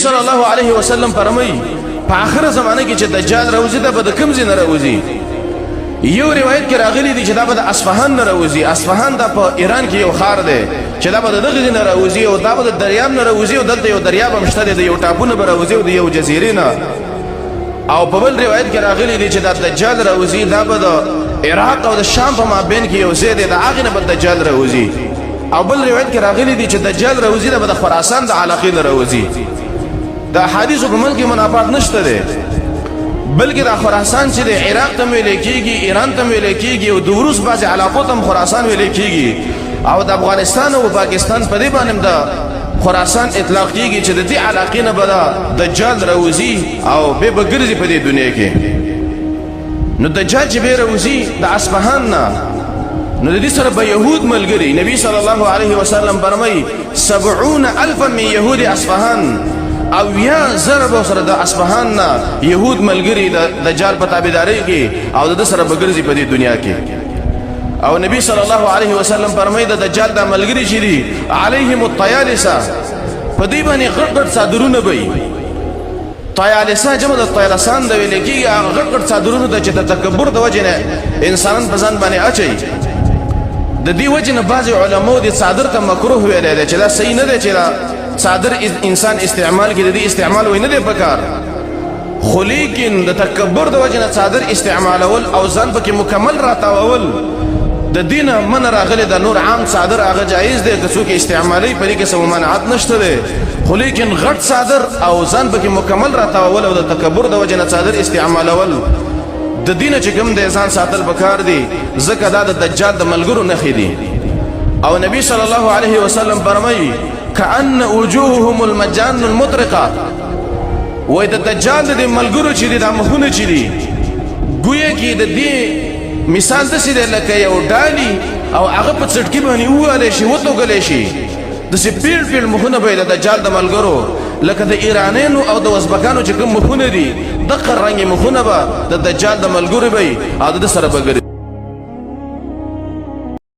صلی الله علیه وسلم فرمایي، په آخره زمانه کې چې دجال راوځي، دا به د کوم ځای نه راوځي؟ یو روایت کې راغلي دي چې دا به د اصفهان نه راوځي. اصفهان دا په ایران کې یو ښار دی، چې دا به د دغه ځای نه راوځي او دا به د دریاب نه راوځي، او دلته یو دریاب هم شته دی، د یو ټاپو نه به راوځي او د یو جزیرې نه. او په بل روایت کې راغلي دي چې دا دجال راوځي، دا به د عراق او د شام په مابین کې یو ځای دی، د هغې نه به دجال راوځي. او بل روایت کې راغلي دي چې دجال راوځي، دا به د خراسان د علاقې نه راوځي. د احادیثو په منځ کې منافات نشته دی، بلکې دا خراسان چې د عراق ته ویل کېږي، ایران ته ویل کېږي، او د روس بعضې علاقو ته هم خراسان ویل کېږي، او د افغانستان او پاکستان په دې باندې د خراسان اطلاق کېږي، چې د دې علاقې نه به دا دجال راوځي او به به ګرځي په دې دنیا کې. نو دجال چې به راوځي د اصفهان نه، نو د دې سره به يهود ملګري. نبی صلی الله علیه وسلم فرمایي، 70,000 من يهود اصفهان، 70,000 به سره د اصفهان نه يهود ملګري د دجال په تابعدارۍ کې، او د سره به ګرځي په دې دنیا کې. او نبی صلی الله علیه وسلم فرمایي، د دجال د ملګري چې دي، علیهم الطیالسه، په دې باندې غټ غټ څادرونه به. طیالسه جمع د طیلسان د ویل کېږي، هغه غټ غټ څادرونو ته چې د تکبر د وجې نه انسانان په ځان باندې اچوي. د دې وجې نه بعضې علماو دې څادر ته مکروه ویلی دی، چې دا صحیح نه دی چې دا څادر انسان استعمال کړي، د دې استعمال وایي نه دی پکار. خو لیکن د تکبر د وجې نه څادر استعمالول او ځان پکې مکمل راتاوول، د دینه من راغلی. د نور عام څادر هغه جایز دی، که څوک استعمالوي په دې کې څه ممانعت نشته دی، خو لیکن غټ څادر او ځان پکې مکمل راتاول او د تکبر د وجې نه څادر استعمالول، د دینه چې کوم دی ځان ساتل پکار دی، ځکه دا د دجال د ملګرو نښې دي. او نبی صلی الله علیه وسلم فرمایي، کأن وجوههم المجان المطرقه، وای د دجال د ملګرو چې دي، دا مخونه چې دي، ګویا کې د دې مثال داسې دی لکه یو ډالي او هغه په څټکي باندې ووهلی شي، وتوږلی شي. داسې پیړ پیړ مخونه به یې د دجال د ملګرو، لکه د ایرانیانو او د ازبکانو چې کوم مخونه دي، دقه رنګ مخونه به د دجال د ملګرو به او د ده سره به ګرځي.